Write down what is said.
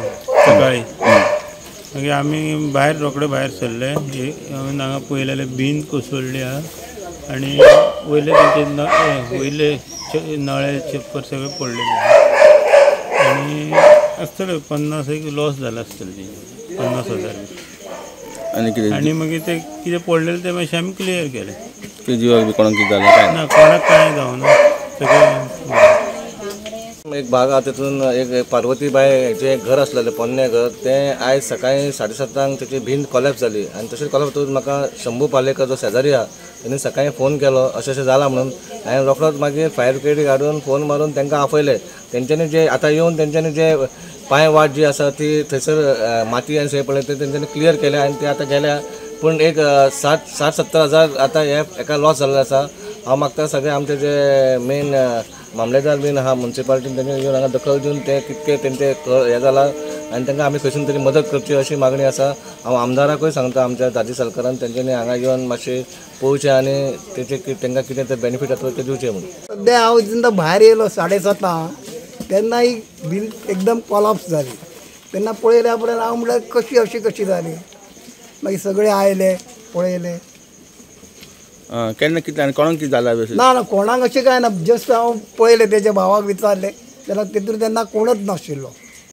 सकाळी. मागीर आमी भायर रोकडे भायर सरले. हांगा पळयलें जाल्यार भिंत कोसळ्ळी आहा आनी वयले तेंचे वयले नळे छप्पर सगळे पडलेले आनी आसतले 50 एक लॉस जाला आसतले तेंचे, 50,000. आनी कितें आनी मागीर ते कितें पडलेलें तें मातशें आमी क्लियर केलें. जिवाक बी कोणाक कितें जालें काय ना? कोणाक कांय जावना, सगळें. एक भाग आहा तितून एक पार्वतीबाय हेचें एक घर आसलेलें पोन्नें घर, तें आयज सकाळी 7:30 तेची भिंत कॉलेप्स जाली. आनी तशेंच कॉलेप्स जातकूच म्हाका शंभू पालेकर जो शेजारी आहा तेणी सकाळी फोन केलो अशें अशें जालां म्हणून. हांवें रोखडोच मागीर फायर ब्रिगेडीक हाडून फोन मारून तांकां आपयले. तेंच्यांनी जे आतां येवन तेंच्यांनी जे पांय वाट जी आसा ती थंयसर माती आनी सगळें पळय ते तेंच्यांनी क्लियर केल्या आनी ते आतां गेल्या. पूण एक 60-70 हजार आतां हे एका लॉस जाल्लो आसा. हांव मागता सगळे आमचे जे मेन मामलेदार बीन आहा मुन्सिपालिटीन तेंच्यांनी येवन हांगा दखल दिवन ते कितके तेंचे हें जालां आनी तांकां आमी खंयसून तरी मदत करची अशी मागणी आसा. हांव आमदाराकूय सांगता, आमच्या दादी सरकारान तेंच्यांनी हांगा येवन मातशें पळोवचें आनी तेचे तांकां कितें ते बेनिफीट जातलो तें दिवचें म्हणून. सद्या हांव जेन्ना भायर येयलो 7:30 तेन्ना ही भिंत एकदम कॉलाप्स जाली. तेन्ना पळयल्या उपरांत हांव म्हणल्यार कशी अशी कशी जाली. मागीर सगळे आयले पळयले. केन्ना कितें आनी कोणाक कितें जालां? ना ना कोणाक अशें कांय ना, जस्ट हांव पळयलें तेच्या भावाक विचारलें जाल्यार तितून तेन्ना कोणच नाशिल्लो.